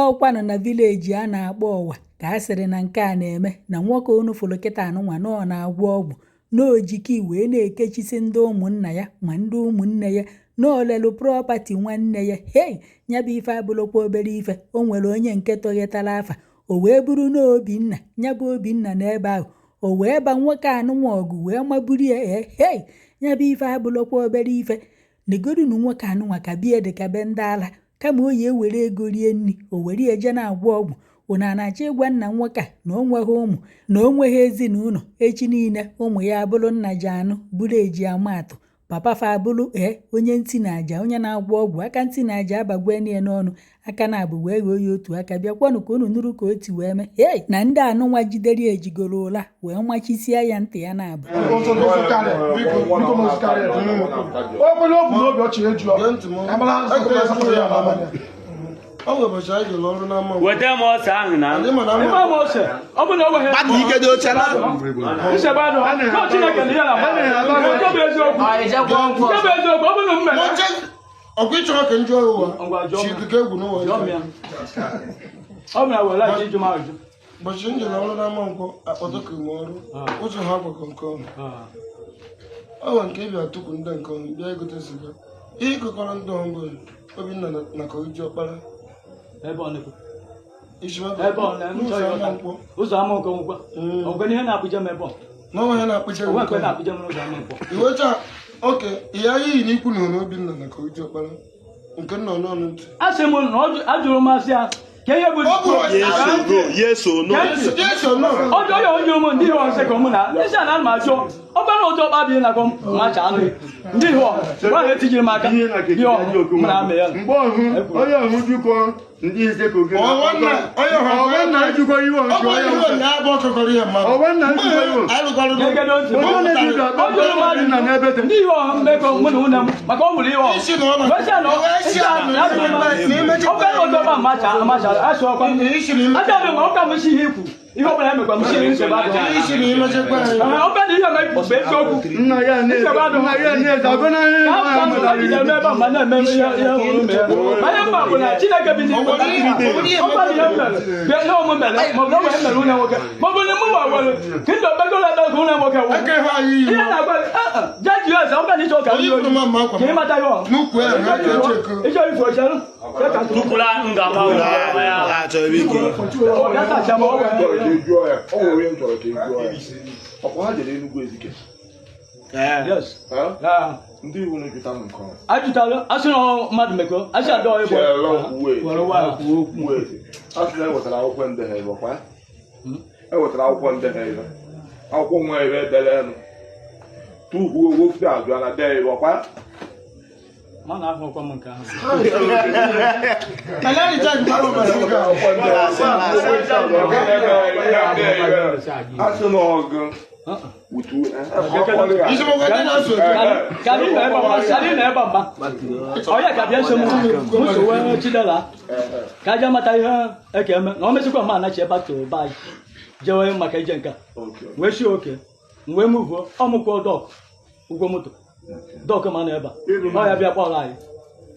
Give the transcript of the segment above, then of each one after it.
Ọkwanụ na village a na-akpọ Ọwa ka a sịrị na nke a na-eme na nwoke unu fụrụ kịta anụnwa na ọ na-agwọ ọgwụ na ojiki wee na-ekechisi ndị ụmụnna ya ma ndị ụmụnne ya na olelu property nwanne ya. Hei, ya bụ ife abụrụkwa obere ife. O nwere onye nke tọghetara afa, o wee bụrụ na Obinna ya bụ Obinna n'ebe ahụ, o wee ba nwoke anụnwa ọgụ wee maburu ya. Ee, hei, ya bụ ife abụrụkwa obere ife. Negodunu nwoke anụnwa ka bie dị ka be ndị ala. Kama o yi ewere ego rie nri, o were eje na-agwọ ọgwụ. Unu a na-achọ ịgwa nna nwoke a na o nweghị ụmụ, na o nweghị ezinụlọ? Echi niile ụmụ ya abụrụ nna ji anụ bụrụ eji ama atụ, papa fa abụrụ ee onye ntị na aja, onye na-agwọ ọgwụ. Aka ntị na aja abagwen ya n'ọnụ, aka na-abụ wee ghọọ ya otu aka. Bịakwanụ ka unu nụrụ ka o ti wee mee. Hei, na ndị anụnwa jidere ya ejigoro ụla wee machisie ya ntị ya na-abụ. Okwenye okwu n'obi ọchị eju. Gee ntị m. Amara nzọpụta ya n'abalị. Ọ nwere ụbọchị anyị jere ọrụ n'ama nkwọ. Weta m ose ahụ na Anyị ma na Ebe ama m ose, ọ bụ na o nweghị Mmadụ ike dị oche na nsogbu adịghị. Nọ Chineke na ihe na-agba. Nke bụ eziokwu. Nke bụ eziokwu, ọ bụ na m mere. Ọkwa ịchọrọ ka njụ ụwa Ngwa, jụọ m. chi ikuku egwu n'ụwa. Jụọ m ya. Ọ bụ na were aka ịjụ m ajụjụ. Ụbọchị m jere ọrụ n'ama nkwọ, akpọtọkụ m ọrụ ụzọ ha gwakọ nke ọnụ. Ọ nwere nke ịbịa tupu ndị nke ọnụ bịa egote siga ihe ịkọkọrọ ndị ọngụ Obinna na Kogi ọkpara. Ebe ọ na-ekwu. Isi Ebe ọ na m n'ụzọ chọrọ ama ịghọta. nkwọ. Ụzọ ama nkwọ nkwọ. Ọ nwere ihe na-akpụje m ebe ọ. N'ọnwa ya na-akpụcha Onwe nke nke ọnụ. na-akpụje m n'ụzọ ama nkwọ. Iwecha oke ihe anyị yi n'ikwu na Obinna na Kogi ọkpara nke nna n'ọnụ ntị. A sị m na ajụrụ m asị ya ka ihe bụ Ọ bụ Yes or no? Yes or no? Yes or no? Ọjọ́ yóò onye ụmụ ndị ihe ọsị ka mụ na isi a na m ajụ ọbara ụjọ kpabi na kọm ma cha anụ ndị ihe ọ gwa ha etijiri m aka ihe ọ mụ na amị ya. Mgbe ọhụ onye ọhụ jukọ ndị ise ka oge Ọwa nna- onye ọhụ- ọwa nna jukọ iwe Ọ bụ ọhụ ihe onye abụ ọkọkọrọ ihe mmadụ. Ọwa nna njikọ iwe. Alụkọrọ Gegede ntị. Onye na-eji Ọ jụrụ m ajụjụ. nna n'ebe dị Ndị ihe ọ mmekọ mụ na nwunye m maka ọ nwụrụ ihe ọ Isi na ọ na- wee sị na Isi na ọ- ọbara ụjọ kpa macha amacha asụ ọkwa Isi na ime- aja m ọka m si ihe ikwu ihe ọbụla emekwa m si nsogbu adịghị. Isi na imechekwa anyị. Ọbụla na ihe eme bụ eziokwu. Nna ya na-eze, nna ya na-eze agọnarị Ka nwa ya afọ mụtara ji na-eme ebe a ma na-eme ihe ihe omume ya. Mana mba bụ na Chineke bi n'igwe. Ọkwa na ihe m mere bụ ihe ọmụ mere, maọbụ na ọ nwere mere ụlọ nwoke, maọbụ na mụ nwa nwere ka ndị okpegoro ebe ka ụlọ nwoke wụ. Eke ha anyị yi. Ihe na-agwa gị, jee jụọ eze, ọ bụla na ịchọ ka Onye ndị kwuru oyi ma mma akwa ka ị mata ihe ọ. N'ukwu ya, ha ga-eche eko. Ịchọ ifu ochere? Tukwula ngama ụwa ya. Achọ ebe ike. Ọ bịa tacha ma ọ Ọ wee. chọrọ ka ị jụọ ya, ọ nwere onye m chọrọ ka ị jụọ ya. Ọkwa ha jere Enugu Ezike? Yes. Ha? Ah. Ndị iwu na-ejụta m nke ọma. Ajụtala, asị na ọ mmadụ mekọ, asị adọ ịbụ. Chelọ, wait. Were nwayọọ kwuo okwu. Wait. A sị na ewetara akwụkwọ ndị ha ebe ọkwa? Ewetara akwụkwọ ndị ha ebe. Akwụkwọ nwa ebe edere elu. Tuhuo wofute azụ na dee ebe ọkwa? Ma na ahụkwa m nke ahụ. Anyị adịcha nke ahụ mere oge ahụ. Akwụkwọ ndị ha ebe. A sị na ọgụ wutu. Isi m gwa ndị na-asụ otu. Ka anyị nọ ebe mba, ka anyị nọ ebe mba. Onye ka bịa nso m, m sowe Chidera ka aja mata ihe eke eme na o mesịkwa m anachi ebe to be jewe maka ije nke a. Wee si oke m wee muvuo ọmụkwụ dọk ụgwọ moto dọk ma nọ ebe a, ọ ya bịa kpọrọ anyị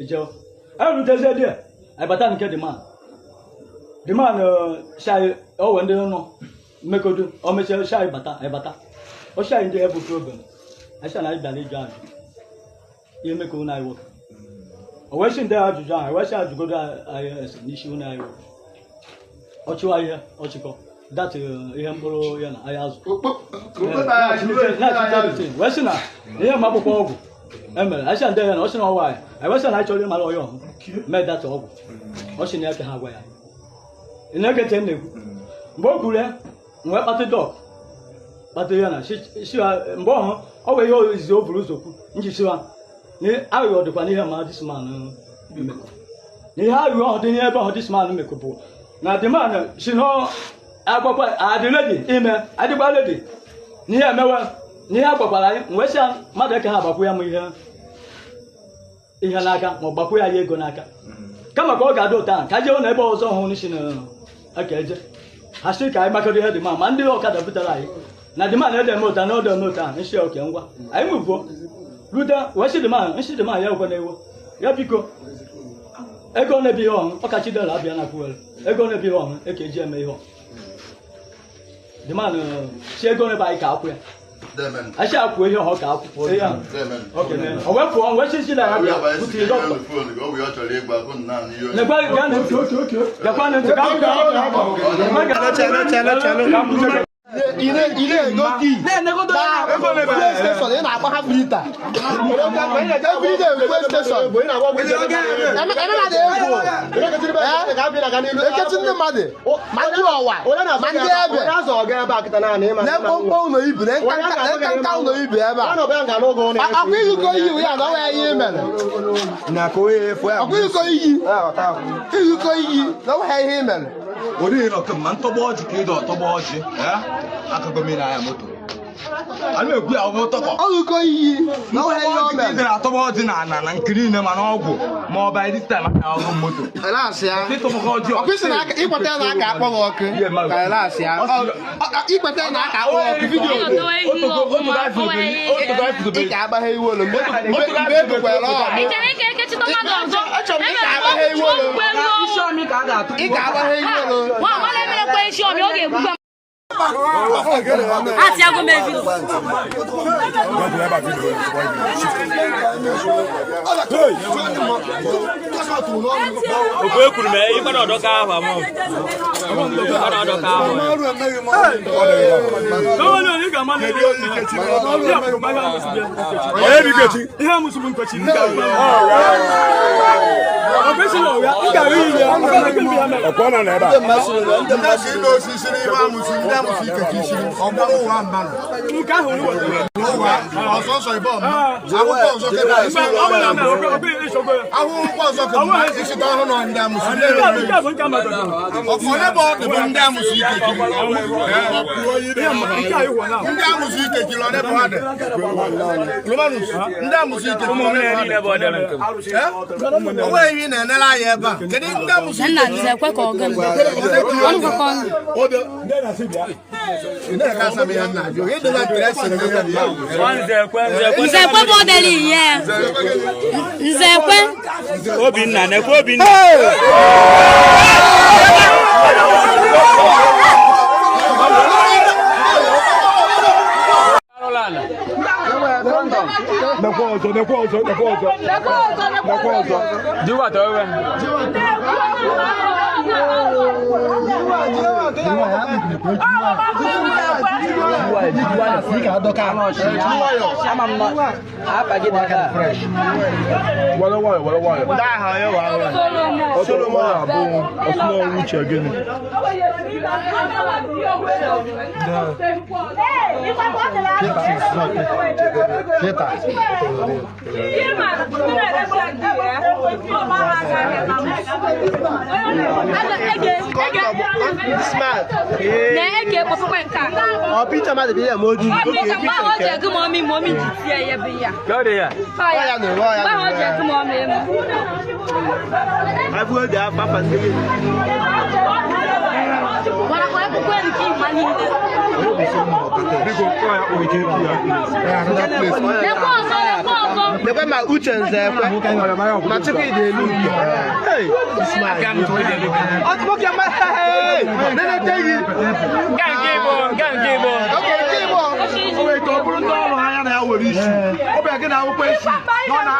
jewe erutezie dị anyị bata nke dị man dị man shai owe ndị nọ mmekodo o mechie shai bata anyị bata o shai ndị ebu problem anyị sị na anyị bịara ịjụ ajụ ihe mekọ ụnụ anyị nwoke. O wee sị ndị ajụjụ ahụ, wee sị ajụgodo anyị ese n'isi ụnụ anyị nwoke ọ chụwa ihe ọchịkọ dat ihe mkpụrụ ya na anyị azụ wee sị na ihe ma akwụkwọ ọgwụ emere anyị sị na ndị ya na ọ sị na ọwa anyị, anyị wee sị na anyị chọrọ ịmara ọya ọhụ mee data ọgwụ. Ọ sị na ya ka ha gwa ya ị na-ege ntị m na-ekwu. Mgbe o kwuru ya, m wee kpatụ dọk kpatụ ya na si ha mgbe ọhụ ọ wee ihe ozizi o buru ụzọ kwu nji si ha na aghụghọ dịkwa n'ihe ma this man mekọ na ihe aghụghọ ọhụ dị n'ebe ọhụ this man mekọ bụ na the man si na agwakwa adị ready ime adịkwa ready na ihe emewe na ihe agwakwara anyị. M wee sị ya mmadụ eke ha agbakwu ya m ihe ihe n'aka ma ọ gbakwu ya ya ego n'aka kama ka ọ ga-adị ụtọ ahụ ka jee na ebe ọzọ hụ n'isi na aka eje ha sị ka anyị makọrọ ihe dị ma ma ndị ọkada butere anyị na dị ma na ede eme ụta na ọdụ eme ụta ahụ nsi oke ngwa anyị mụvuo rute wee sị dị ma nsi dị ma ya ekwe na ewo ya biko. Ego na-ebi ihe ọṅụ ọkachi dọla abịa na kwuwere ego na-ebi ihe ọṅụ eke eji eme ihe ọṅụ. The man si ego na-ebe anyị ka akwụ ya. Ashi akwụ ihe ọhụ ka akwụ. Ihe ahụ. Okay, man. O wee pụọ wee sisi na ya bịa butere dọkịta. Nekwa gaa na ntị. Gakwa na ntị. PlayStation ị na-agba ha Twitter. Every day PlayStation. Ekechi ndị mmadụ ma ndị ọwa ma ndị ebe na mkpọmkpọ ụlọ ibu na nka ụlọ ibu ebe a akwa ịgụkọ iyi ya na ọwa ya ihe mere akwa ịgụkọ iyi ịgụkọ iyi na ọwa ya ihe mere Orí ìrọ̀kẹ́ ma ntọ́gbọ́ ọjị ka ịdọ ọtọgbọ ọjị akụkọ mmiri anya moto a na-ekwu ya ọbụ tọkọ ọgụkọ iyi na ọwa ya ihe ọjị ka mere ịdịrị atọgbọ ọjị na ana na nkiri niile ma na ọgwụ ma ọ bụ this time aka ọgụ moto ọkwụsị na aka ịkweta na aka akpọ gị ọkụ ka elasị ya ịkweta na aka akpọ gị ọkụ vidiyo ị ga-agbaghe iwe olu mgbe e bukwere ọmụ Achọrọ m ị ga-agbaghe iwe olu ị ga-agbaghe iwe olu Okwu ekwuru m ịgbara ọdọka ahụ amụ. Ịgbara ọdọka ahụ. Ihe amụsụ bụ nkechi. Ọ bụ isi na ọya, ị ga-ahụ iyi ya, ọ ga-ahụ iyi ya mere. Nke ahụ olu wetara. Ọ bụla mere, ọ bụ ịchọgo ya. Nke a bụ nke a matara. Nke a ịhụ na. Nna nze kwe ka ọ gịnị? Ọnụ kwekọ ọnụ. Nze kwe bụ obere ihe. Nze kwe. Obinna nekwe Obinna. Nekwa ọzọ, nekwa ọzọ, nekwa ọzọ. Nekwa ọzọ. Were nwayọ, were nwayọ. Solomon abụ ọsụnọrụ uche gịnị? Na-eke kpọkpọ nke a. Ọ picture mmadụ bụ ihe ma oji. Ọ bụ mgbe ahụ o ji egu m ọmị ma ọmị ji tie ya bụ ya. Ọ ya na-ere ọ ya Mgbe ahụ o ji egu m ọmị emu. Gwara ka ekwukwe nke ịma niile. Biko, kọọ ya kpọrọ ike ya. Lekwa ọzọ, lekwa ọzọ. Lekwe ma Uche nze ekwe ma Chukwudi elu uke. Hey, Ọ tụpụ ka mma hey, nenete gị. Nke nke ịbụ, nke nke ịbụ. Oke nke ịbụ. O nwere ike ọ bụrụ ndị ọrụ ha ya na ya nwere isi. Ọ bụ ya gị na akwụkwọ esi. Nọ na